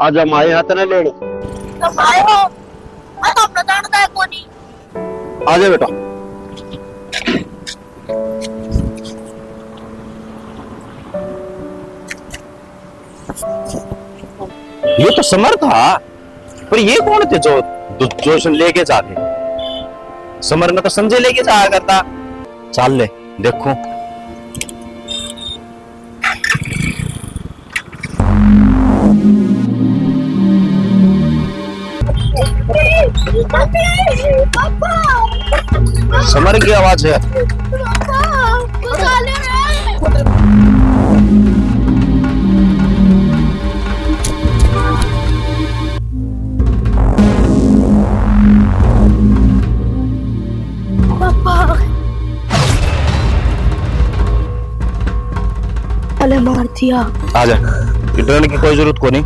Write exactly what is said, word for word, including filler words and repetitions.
आजा माए, हाथ ना लेने। तो भाई हो, मैं तो अपना जानता है कोनी। आजा बेटा। ये तो समर था, पर ये कौन थे जो, जो, जो इसने लेके जाते? समर ने तो संजय लेके जाया करता। चल ले, देखो। समर की आवाज है। पापा, अले मार दिया। आजा, डरने की कोई जरूरत कोनी।